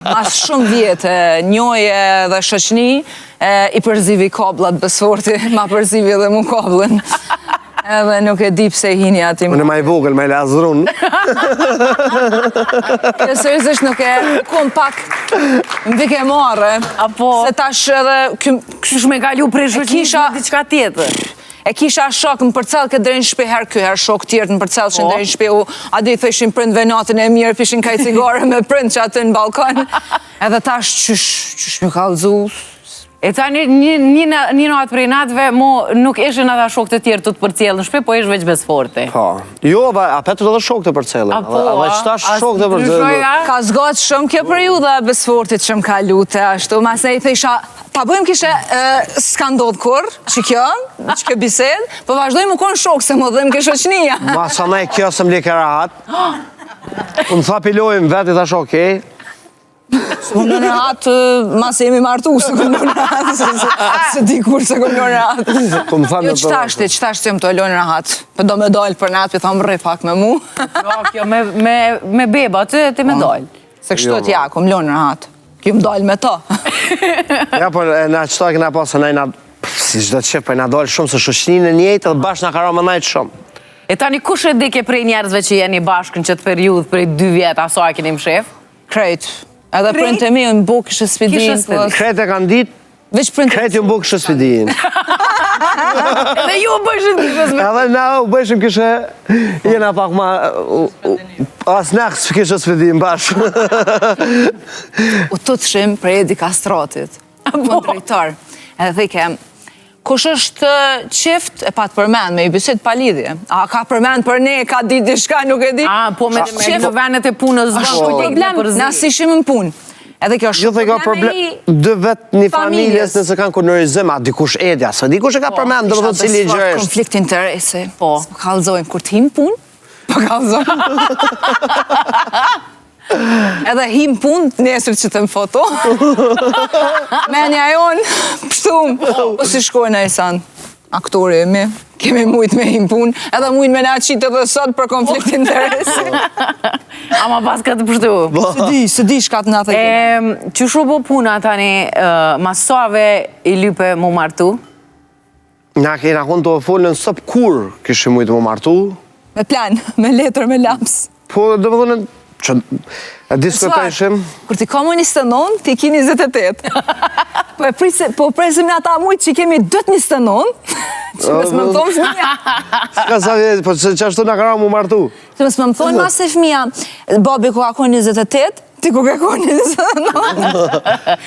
Mas shumë vjetë, njohje dhe shoqni, e, i përzivi kabllat Besforti, ma përzivi edhe mu kabllën. Edhe nuk e di pse i hini aty. Unë ma i vogël, ma i lazrun. Jo, seriozisht nuk e kom pak më vike marre. Apo? Se tash edhe ky Qysh me kalu prej shoqnisë kisha- në diçka tjetër. E kisha shok më përcell këtë deri në shtëpi herë ky herë shok tjerë më përcellshin Po. deri në shtëpi u a di thëshin prindve natën e mirë pishin kaj cigare me prind që aty në balkon. Edhe tash qysh qysh më kallzu. E tani një, një, një natë prej natëve, mo nuk ishin ata shokë të tjerë të të përcjellë në shtëpi, po ish veç Besforti. Po. Jo, dhe apet edhe shokë të përcjellin. A po, Edhe a? qëtash A shokë të ndryshoi, përcjellin. a? Ka zgatë shumë kjo periudha e Besfortit që më ka lute ashtu, mas ne i thësha, ta bëjmë kishe, e, s'ka ndodhë kur, që kjo, që kjo bisedë, po vazhdojmë u konë shokë se më dhëm ke shoqnia. Ma sa me kjo se më like rahat. Unë tha pilojmë vetë i thash okej. Se kom lënë rahat, mas jemi martu, se kom lënë rahat, se, se, se di kur se kom lënë rahat. Kom thanë Jo, me qëtash ti, qëtash ti jam të lënë rahat. Po do me dalë për natë, po thom rri pak me mu. Jo, kjo me, me, me beba, aty ti me dalë. Se kështu Jo, të ja, kom lënë rahat. Kim dalë me to. Ja, po e, na qëta kena pas, se na na, si çdo çift, po na dalë shumë se shoqëninë e njëjtë edhe bashkë na ka ra më najt shumë. E tani kush e dike prej njerëzve që jeni bashkë në qëtë periudhë prej dy vjet, a sa e keni mshef? Krejt. Edhe Krejt? prindët e mi në bu kishe s'pidin. Kishe s'pidin. po, Krejt e kanë ditë, Veç prindët krejt ju mbu kishe s'pidin. Edhe ju bëshit kishe s'pidin. Edhe na u bëshim kishe, jena pak ma, as na kishe s'pidin bashkë. u tutshim prej Edi Kastratit. Po drejtor. Edhe thike, kush është çift e pat përmend me i bisedë pa lidhje. A ka përmend për ne, ka di diçka, nuk e di. A, po me, me Çift- në venet e punës Është bën shumë problem problem, na s'ishim në punë. Edhe kjo është Jo the ka problem, dy vetë një familjes familjes. nëse kanë kunorizim, a dikush e di, a s'e dikush e ka përmend, do të thotë cili gjë është. Konflikt interesi. Po. S'po kallzojmë kur të him punë, po kallzojmë. Edhe him punë, nesër që të më foto. Menja jonë, pështum. Po si shkojnë e san, aktori e mi, kemi mujt me him punë, edhe mujt me na qitë edhe sot për konflikt interesi. Ama pas këtë pështu. Se di, se di shka të na the. E, që shu bo puna tani, mas save i lype mu martu? Na kena konë të folën sot kur kishim mujtë më martu, Me plan, me letër, me laps. po do të thonë që e diskutojshim, Kur ti ka më 29, ti ki 28. Po e prisi, po presim në ata mujtë që kemi 2 29, që mos më thonë fëmija. s'ka sa vjet, po që ashtu na ka ra mu martu. Që mos më thonë mas e fëmija, babi ku ka konë 28, ti ku ke konë 29.